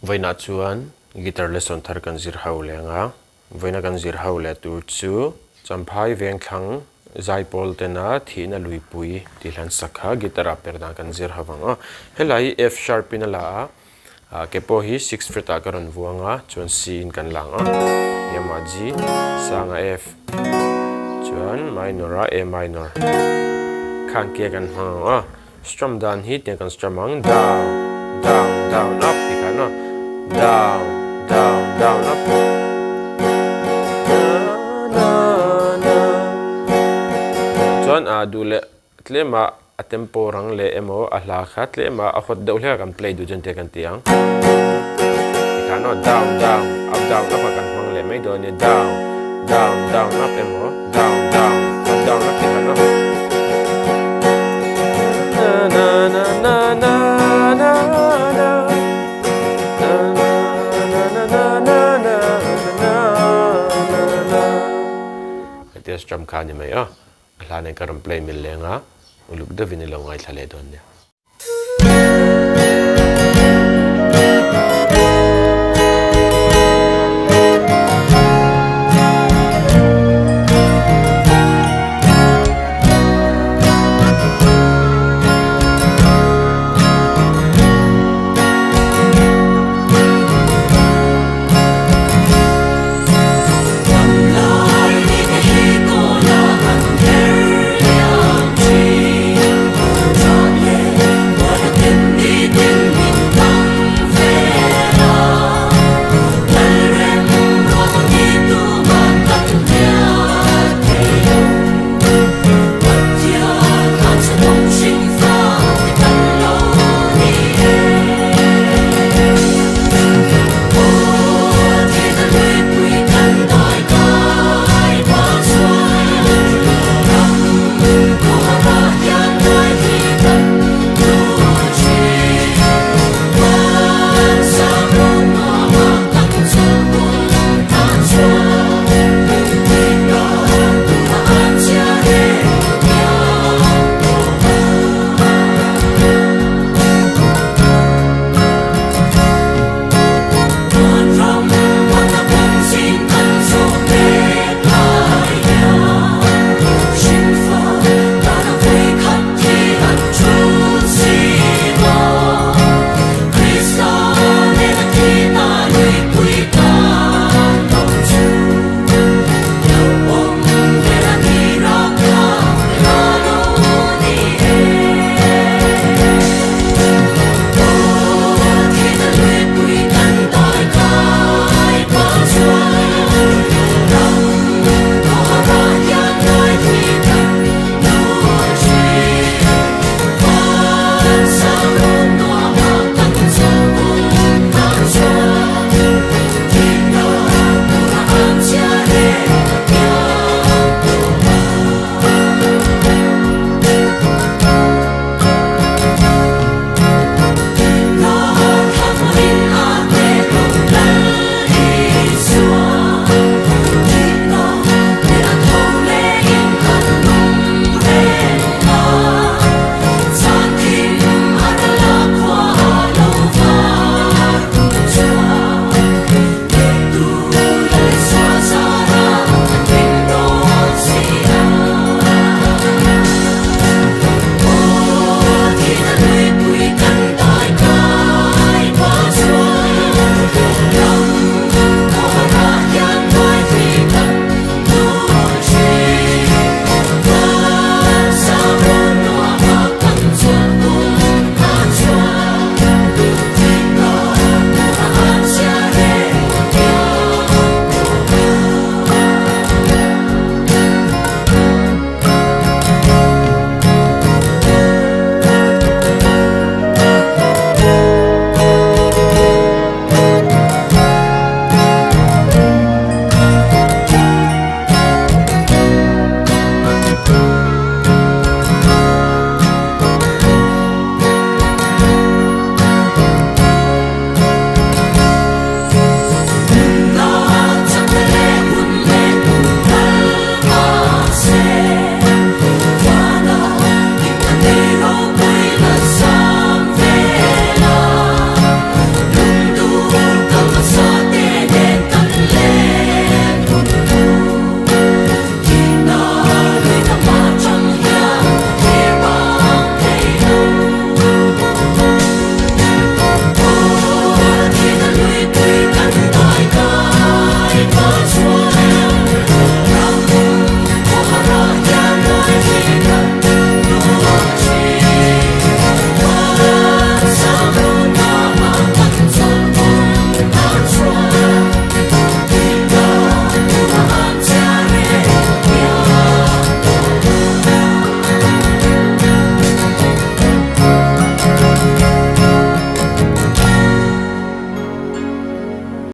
Vawiinah chuan guitar lesson thar kan zir ho leng a, vawiina kan zir ho leh tur chu Champhai Vengthlang Zaipawl tena thihna luipui tih hlan sak kha guitar ah per dan kan zir ho vang a. Helai hi F sharp in a la a, ah ke pawh hi six fret ah ka rawn vuang a, chuan C in kan lang a, hniamah G, sangah F, chuan minor ah A minor khang ke kan hmang ang a. Strum dan hi tiang kan strum ang, down, down, down, up tih khan aw, down, down, down, up. Na, na, na. Chuan a duh leh tlem ah a tempo rang leh emaw a hla kha tlem ah a hot deuh hlek a kan play duh chuan tiang kan ti ang. Ti khan aw, down, down, up, down, up ah kan hmang leh mai dawn a nia, down, down, down, up emaw, down, down, up, down, up ti khan aw. Hetia strum kha a ni mai a, a hla nen ka rawn play mil leng a, uluk deuhin i lo ngaithla leh dawn nia.